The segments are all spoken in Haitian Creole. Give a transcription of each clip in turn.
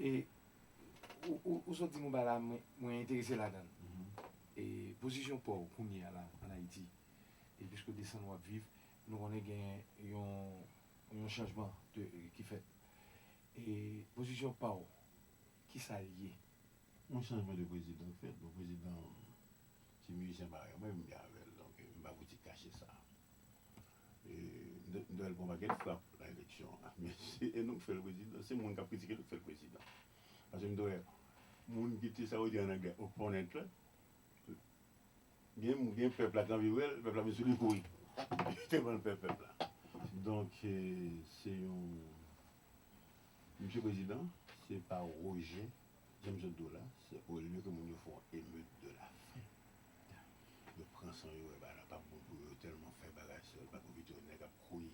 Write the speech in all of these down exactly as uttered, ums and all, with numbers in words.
E, ou, ou, ou sot di m yon bagay la, mwen, mwen enterese ladan l. E pozisyon pa w kounye a la, ann Ayiti, e piske w desann w ap viv, nou konnen gen yon, yon chanjman de, ki fèt. E pozisyon pa w, kisa l ye? Yon chanjman de prezidan k fèt. Bon, prezidan, se mizisyen parèy mwen, m byen avè l, donk, m pa pou ti kache sa. E, m dwe, m dwe al pran pakèt frap nan eleksyon an. Men se, e nou k fè l prezidan, se moun k ap kritike nou k fè l prezidan. Paske m dwe, moun ki te, sa yo di an anglè, opponent la, gen, gen pèp la k anvi wè l, pèp la vin sou li kouri. Tèlman l pè pèp la. Donk, e, se yon, Misye Prezidan, se pa rejè, jan m sot di w la, se olye ke moun yo fè yon emeute de la faim. Yo pran san yo, e ba la, p ap bon pou yo, tèlman fè bagay sou yo, pa pwofite yo, nèg ap kouri,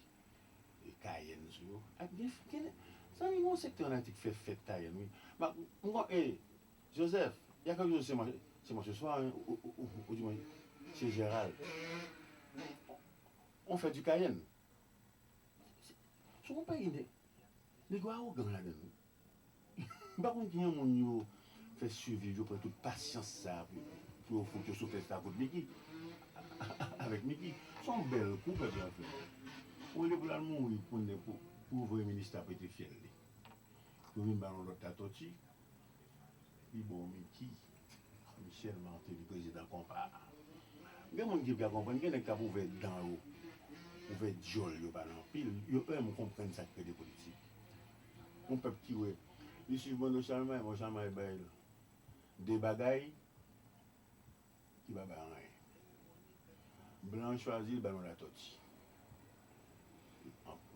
e, Kayèn sou yo. Ak gen, gen, zanmi, gen yon sektè ann Ayiti k fè fèt Kayèn, wi. M ap, m kon, e, Joseph, il y a quelque chose, c'est moi, c'est moi ce soir, hein, ou, ou, ou, ou di mwen, c'est Gérald. On fait du Cayenne. Se, se, se yon peyi nèg, nèg yo awogan ladan l, wi. M pa konn kijan moun yo fè siviv, yo pran tout pasyans sa pou, pou yo fout yo sou fès la kont Micky. Avèk Micky. Se yon bèl kou pèp la fè. Olye pou l al mouri pou nèg pou, pou premye minis la pete fyèl li. Yo vin ba l yon lòt latòti. Li ba w Micky, Michel Martelly, prezidan konpa. Gen moun ki pa konprann, gen nèg k ap ouvè dan yo, ouvè dyòl yo, pale anpil, yo pa menm konprann sa k rele politik. Yon pèp ki wè, li swiv Mono Chalmay, Mono Chalmay bay l de bagay, ki pa bay anyen. Blan an chwazi l, ba l yon latòti.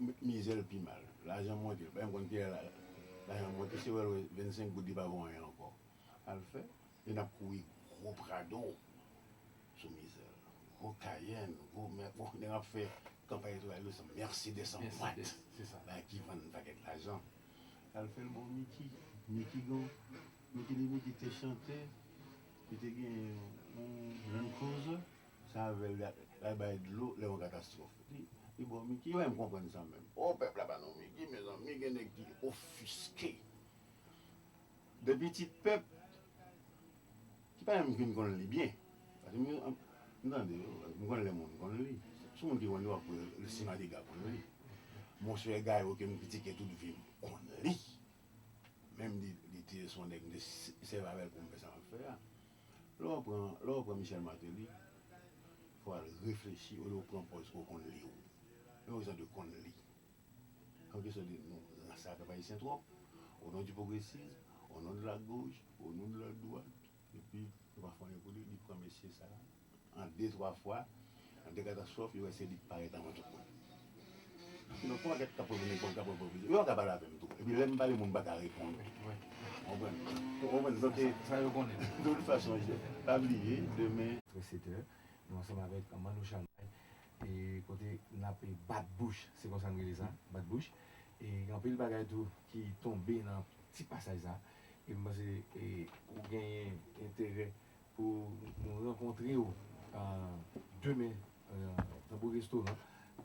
M-, mizè l pi mal. Lajan monte, l pa menm konn kilè la, lajan monte, se wè l wè vennsenk goud li pa vo anyen ankò. Al fè, e n ap kouri gwo Prado sou mizè l. Gwo Kayèn, gwo mè, gwo nèg ap fè kanpay elektoral yo san Mercedes an bwat. Mercedes, se sa. Bagay ki vann pakèt lajan. Al fè l ba w Micky. Micky gon, Micky li, Micky te chantè, li te gen yon Land Cruiser, se avè l y a, y a bay dlo lè yon katastwòf. Li, li ba w Micky, yo pa menm konprann sa menm. O, pèp la pa nan Micky, mezanmi, gen nèg ki ofiske de pitit pèp ki pa menm vin konn li byen. Paske m, m tande yo, m konn lè moun konn li. Sou moun ki konn li, w ap wè le Simadegan konn li. Monsè Gayo ke m kritike tout vi m konn li. Menm li, li te se yon nèg m te s-, sèvi avè l pou m fè sa m ap fè a. Lè w pran, lè w pran Michel Martelly, fò w al reflechi olye w pran pòz ke w konn li ou. Men yon rezon de konn li. An kesyon de nou ranse ak pèp ayisyen twòp, au nom du progressisme, au nom de la gauche, au nom de la droite, epi yo pa fè anyen pou li, li pran mesye sa a, an de twa fwa, an de katastwòf, yo wè se li k parèt anvan tout moun. Sinon, fò yon pakèt k ap pran nèg k ap pran pwovizyon, yo pa ka pale avè m tou. Epi lè m pale, moun pa ka reponn. Wi. Ou konprann? Ou konprann? Donk, sa yo konnen. De tout fason, pa bliye, demen, trè sèt è, nou ansanm avèk Manno Chalmay, e kote n ap bat bouch, se konsa n rele sa, bat bouch. E gen anpil bagay tou ki tonbe nan ti pasaj sa. E m panse, e, ou genyen enterè pou nou rankontre w, a, demen, a, Tanbou Restoran,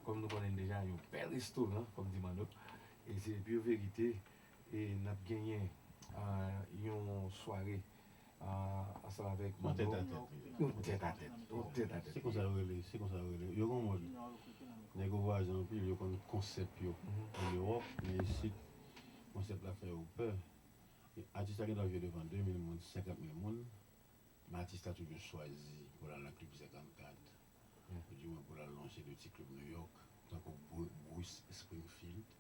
kòm nou konnen deja, yon bèl restoran, kòm di Manno. E se pure verite, e n ap genyen, a, yon sware, a, ansanm avèk Manno. Yon tèt a tèt li ye. Yon tèt a tèt, yon tèt a tèt. Se konsa yo rele, se konsa yo rele. Yo gen yon mòd, nèg yo vwazen anpil, yo konn konsèp yo. An Ewòp, men isit, konsèp la fè yo pè. E atis la gentan jwe devan de mil moun, senkant mil moun. Men atis la toujou chwazi pou l al nan klib senkannkat, ou di mwen pou l al nan yon seri de ti klib New York, tankou Bru-, Bruce Springfield,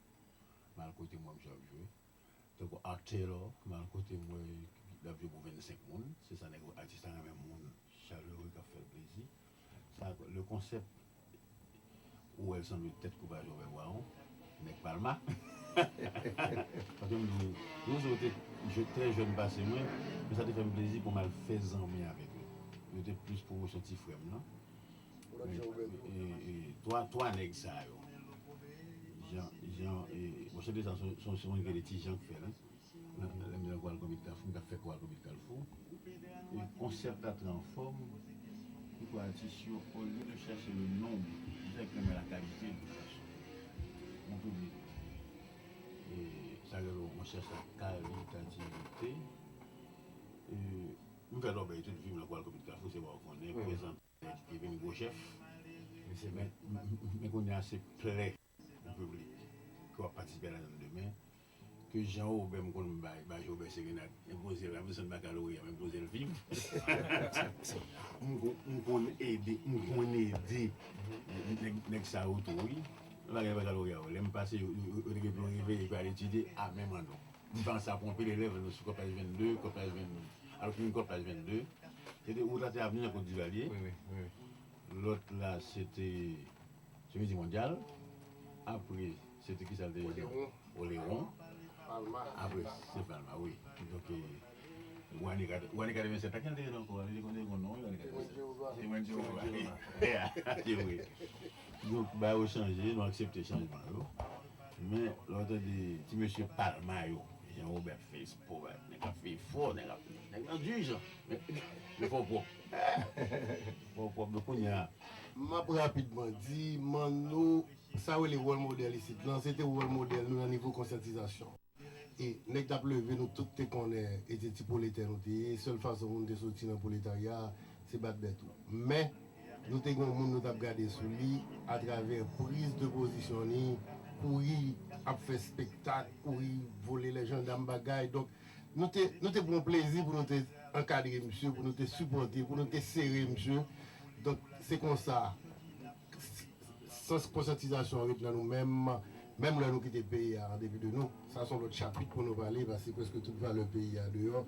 m al kote m wè misye ap jwe. Tankou Art Taylor, m al kote m wè l ap jwe pou vennsenk moun, se sa nèg yo, atis la renmen moun chalere k ap fè l plezi. Sa, le konsèp, ou wè l sanble tèt koupa Jovè Bwawon, nèg Palma. Paske m di, nou se yo te je-, trè jèn pase mwen, men sa te fè m plezi pou m al fè zanmi avèk yo. Yo te plis pwomosyon ti frè m nan. Men, e, e, twa, twa nèg sa yo. Jan, Jan, e, bon, se de sa, se, se, se moun ki rele Ti Jan k fè l. Lè m te nan Koral Konbit Kafou, m t ap fè Koral Konbit Kafou. E konsèp la trè anfòm, li pou atis yo, au lieu de chercher le nombre, yo fèk renmen la qualité de fason. Yon piblik, e, sa yo rele yon chèche la kalitatif. chèf. Men, men kounye a se plè pou piblik ke w ap patisipe a ladann demen. Ke Jean Robert m konn bay, bay Jean Robert Serenad, enpoze l, la bezwen bakaloreya, m enpoze l viv. M kon- m konn ede, m konn ede nèg, nèg sa yo tou, wi. Bagay bakaloreya yo, lè m pase, yo, yo, yo te gen pou yo reveye, pou al etidye, a, men manno. M panse a pran anpil elèv, nou sou Kòpaj vennde, Kòpaj vennde, alò ki vin Kòpaj vennde. Se te wout la te ap vin nan Kot Divalye. Wi, wi, wi, wi. Lòt la, se te, se Midi Mondyal. Apre, se te ki sa l te ye? Olewon. Olewon. Palma. Apre, se Palma, wi. Donk, eh, w ane kat- w ane katrevennsèt la, ki l te ye ankò? Li te konn, te konn non, wi, w ane katrevennsèt. Temwen Jewova. Temwen Jewova. Yeah, se vre. Donk, bagay yo chanje, nou aksepte chanjman yo. Men, lè w tande ti mesye Palma yo, Jean Robert fè espo, nèg ap fè efò, nèg ap, nèg nan di jan. Men, men fò w pwòp. Fò w pwòp, donk kounye a. M ap rapidman di, Manno, sa yo rele wòl modèl isit lan, se te wòl modèl nou nan nivo konsyantizasyon. E nèg t ap leve, nou tout te konnen, e se ti pwoletè nou te ye. Sèl fason pou nou te soti nan pwoletarya a, se bat bèt ou. Men, nou te gen yon moun nou t ap gade sou li atravè priz de pozisyon li, kouri ap fè espektak, kouri vole lè jandam bagay. Donk, nou te, nou te pran plezi pou nou te ankadre misye, pou nou te sipòte, pou nou te sere misye. Donk, se konsa, sans konsyantizasyon an ret nan nou menm, menm lè nou kite peyi a an depi de nou. Sa se yon lòt chapit pou nou pale, paske prèske tout valè peyi a deyò.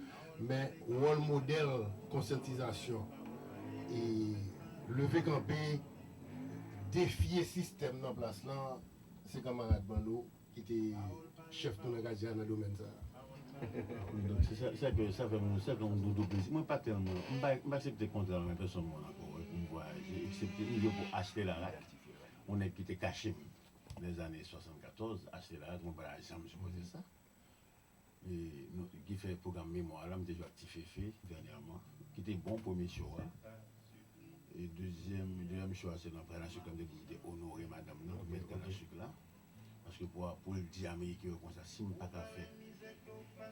Men wòl modèl konsyantizasyon e leve kanpe, defye sistèm nan plas lan, se kanmarad Manno ki te chèf nou nan katye a nan domèn sa a. Donk, se sa, sa ke, sa fè m, sa fè m doudou plezi. Mwen pa tèlman, m pa, m pa aksepte kontra avèk pèsonn moun ankò, wi, pou m vwayaje, eksepte m jwe pou Ashley Laraque, yon nèg ki te kache m nan zane swasannkatòz, Ashley Laraque, mwen pa t janm sipòte sa. E, nou, ki fè pwogram memwa la, m te jwe ak Ti Fefe dènyèman, ki te bon premye show a. E dezyèm, dezyèm show a, se nan Kanasik la, m te pou te onore madanm nan, mèt Kanasik la. Paske pou, pou l di Ameriken yo konsa, si m pa ka fè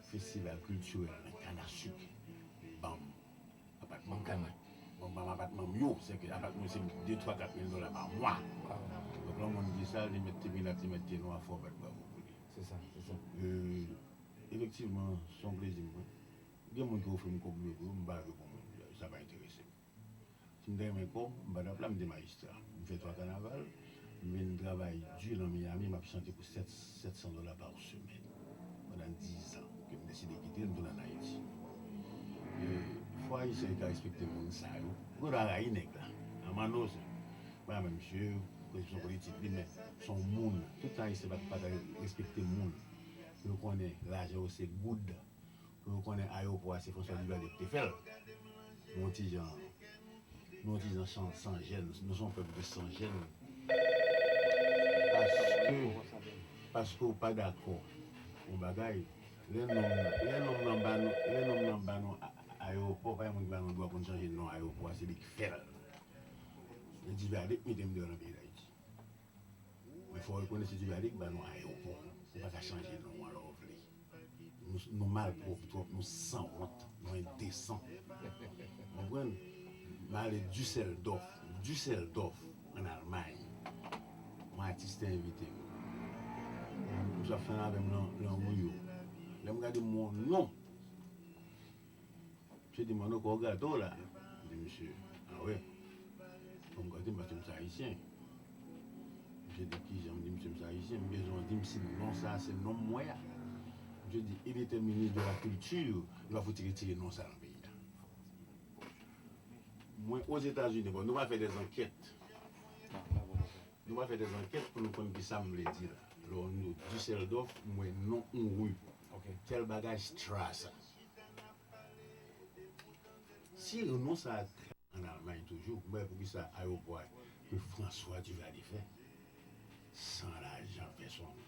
festival kiltirèl nan Kanasik, ban m apatman m. Ban m, ban m apatman m yo, sèke apatman se de, twa, kat mil dola pa mwa. Donk, lè yon moun di sa, li mèt te milat, li mèt te nwa, fò w bat bravo pou li. Se sa, se sa. E, efektivman, se yon plezi m pran. Gen moun ki ofri m kòb m leve, m pa leve pou moun. Sa pa enterese m. Si m te renmen kòb, m pa t ap la, m te majistra. M fè twa kanaval, m vin travay di nan Miami, m ap chante pou sèt, sèt san dola pa semèn. Pandan diz an ke m deside kite, m tounen ann Ayiti. E, fò Ayisyen ka respekte moun sa yo. Ou gen dwa rayi nèg la. Nan Manno, se pa menm misye, se yon politik li, men se yon moun. Tout Ayisyen pa, pa ta respekte moun. Pou yo konnen lajan yo se goud. Pou yo konnen ayewopò a se François Duvalier ki te fè l. Nou yon ti jan, nou yon ti jan san, san jèn, nou se yon pèp de san jèn. Paske, paske w pa dakò yon bagay, lè nonm nan, lè nonm nan ba nou, lè nonm nan ba nou a- ayewopò, pa gen moun ki ba nou dwa pou n chanje non ayewopò a, se li ki fè l. E Duvalier ki mete m deyò nan peyi Dayiti. Men fò w rekonèt se Duvalier ki ba nou ayewopò. Ou pa ka chanje non an lè w vle. Nou, nou malpwòp twòp, nou sanwont, nou endesan. Ou konprann? M ale Düsseldorf, Düsseldorf, ann Almay. Yon atis te envite m. Misye ap fè avè m nan, nan ri yo. Lè m gade m wè yon non. Misye di m, "Manno, kò w gate w la." M di misye, "A wè?" Kò m gate m paske m se ayisyen. Misye di, "Kijan?" M di, "Misye, m se ayisyen, m bezwen w di m si non sa a se non m wè a." Misye di, "Il était ministre de la culture, yo pa fouti retire non sa a nan peyi a." Mwen, Ozetazini, bon, nou pa fè dèzankèt. Nou pa fè dèzankèt pou nou konn kisa m vle di la. Lè w nou Düsseldorf, m wè non yon ri. Tèl bagay, Strasse. Si non sa a ann Almay toujou, m wè poukisa ayewopò a ke François Duvalier fè san lajan pèsonn.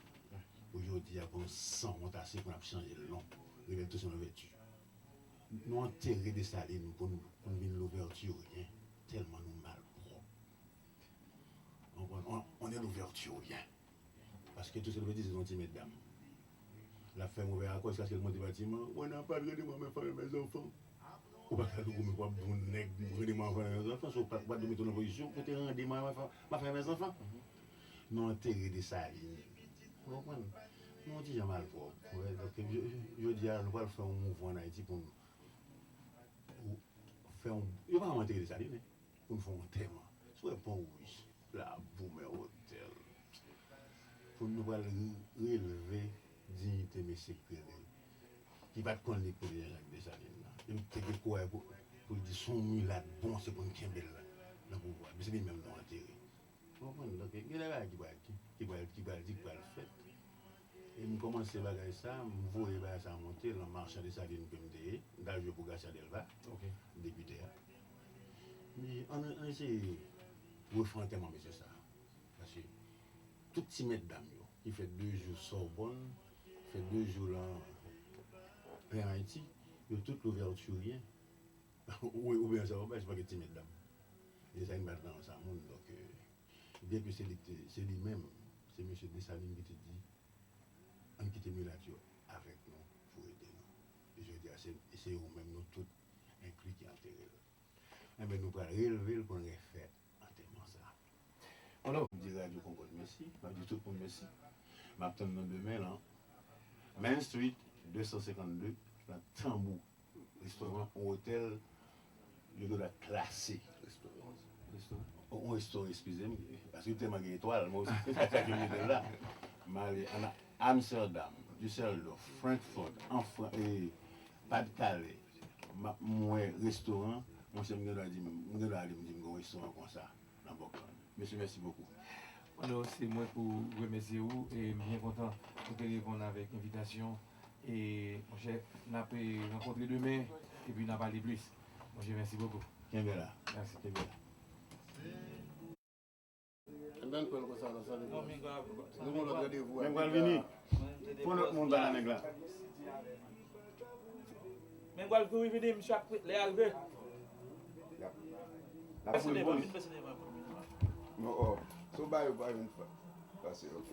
Pou jodi a, pou nou sanwont ase pou n ap chanje l non. Rele l Toussaint Louverture. Nou antere Desalin pou nou, pou nou vin Louverturien. Tèlman nou malpwòp. On, on, on est Louverturien. Paske Toussaint Louverture se yon ti mètdam. L ap fè move akò jiskaske l monte batiman. On n'a pas droit de moi, mes femmes et mes enfants. Ou pa ka goumen pou ap di yon nèg, rele mwen anfè mè zanfan, si w pa, pa dwe mete w nan pozisyon pou te rele mwen anfè mè zanfan. Nou antere Desalin. Ou konprann? Nou yon ti jan malpwòp. Donk, jodi a, nou pral fè yon mouvman ann Ayiti pou nou fè yon, yo pa antere Desalin, pou nou fè yon antèman. Si w wè Pon Wouj, Labou, men otèl. Pou nou pral re- relve diyite mesye Krele, ki pa t konn li k te Jean Jacques Dessalines nan. E li te gen kouraj pou, pou l di se yon milat bon, se pou n kenbe l nan pouvwa. Men se li menm nou antere. Ou konprann? Donk, gen de bagay ki pral, ki, ki pral, ki pral di, ki pral fèt. E m kòmanse bagay sa, m voye bagay sa monte nan Marchand Dessalines ke m te ye. M t al jwe pou Gracia Delva, depite a. M di, ann, ann eseye refè antèman mesye sa. Paske tout ti mètdam yo, ki fè de jou Sorbonne, fè de jou lan, an Ayiti, yo tout Louverturyen. Ou, oubyen se pa, se pa gen ti mètdam. Dessalines pa t nan sa moun, donk, euh, byen ke se li ki te, se li menm, se mesye Dessalines ki te di, ann kite milat yo avèk nou pou ede nou. E jodi a, se, se yo menm nou tout enkli ki antere l. Enben, nou pral relve l pou n refè antèman sa. Ono, m di Radyo Kongo mèsi, m ap di tout moun mèsi. M ap tann nou demen lan Main Street de san senkannde, lan Tanbou Restoran, yon otèl, yo gen dwa klase. Restoran. Restoran. Yon restoran, eskize m, paske tèlman gen etwal, mwen osi, se sa ki mete l la. M ale an Amsterdam, Düsseldorf, Frankfurt, an Fran-, e, Padkale, m ap, m wè restoran, monchè, m gen dwa di, m gen dwa ale, m di m gen yon restoran konsa nan Bòk Lann. Mesye, mèsi bokou. Ono, se mwen pou remèsye ou, e m byen kontan ou te reponn avèk envitasyon. E, monchè, n ap, e, rankontre demen, epi n a pale plis. Monchè, mèsi bokou. Kenbe la. Mèsi. Kenbe la. Ann pran l konsa nan san de. Non, men gwa, nou gon lòt randevou. Men pral vini. Pran lòt moun ba nèg la. Men gwa l kouri vini, misye ap lè a rive. Pase devan, vin pase devan pou nou. Non, oh. Si w ba yo pa vin fa-, pase, ok.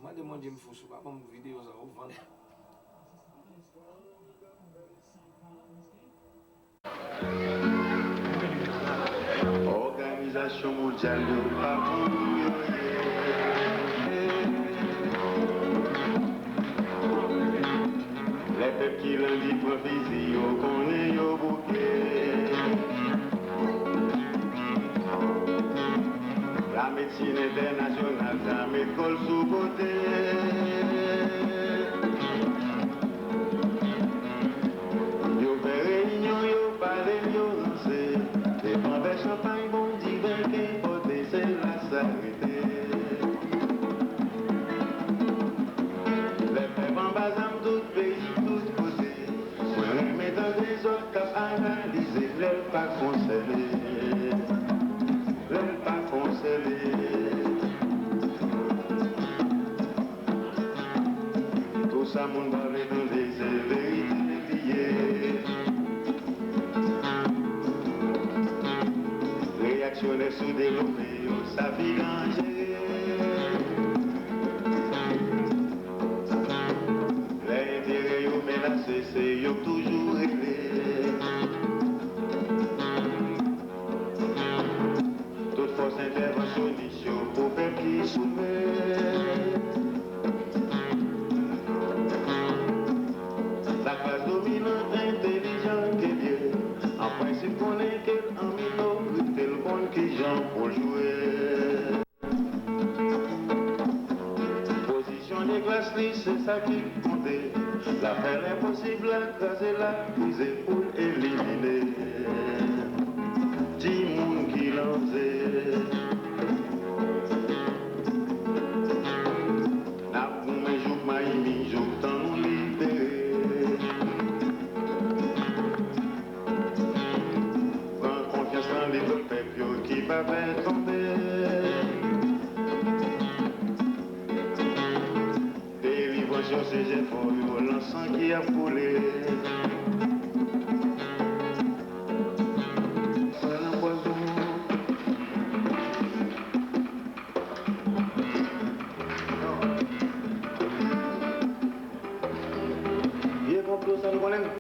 Mande Bondye m fou si w pa ban m videyo sa ou vann. Òganizasyon mondyal yo pa konn yo ye. Lè pèp ki landi pran fizi, yo konnen yo bouke. Lamedsin entènasyonal sa met kò l sou kote. Yo fè reyinyon, yo pale, yo ranse. Devan vè chanpay, bon diven k enpòte, se la sa rete. Lè pèp anba zam tout peyi, tout kote. Mwen renmen tande zòt k ap analize lè l pa konsène, lè l pa konsène. Tout sa moun pa vle tande, se verite li ye. Reyaksyonè soudevlope yo, sa pi danjere. Lè enterè yo menase, se yo k toujou rele. Tout fòs entèvansyonis yo pou pèp ki soufri. Laklas dominan entelijan ke l ye, an prensip konnen ke l an minorite, l konn kijan pou l jwe. Pozisyon de klas li, se sa ki konte. L ap fè lenposib la, kraze la, brize pou l elimine timoun ki lanse. N ap goumen jouk mayi mi, jouk tan nou libere. Pran konfyans nan lidè pèp yo ki pa fè tonbe. Delivrans yo se jefò yo, lan san ki ap koule. Pran nan pòz nou. Vye konplo sa nou konnen.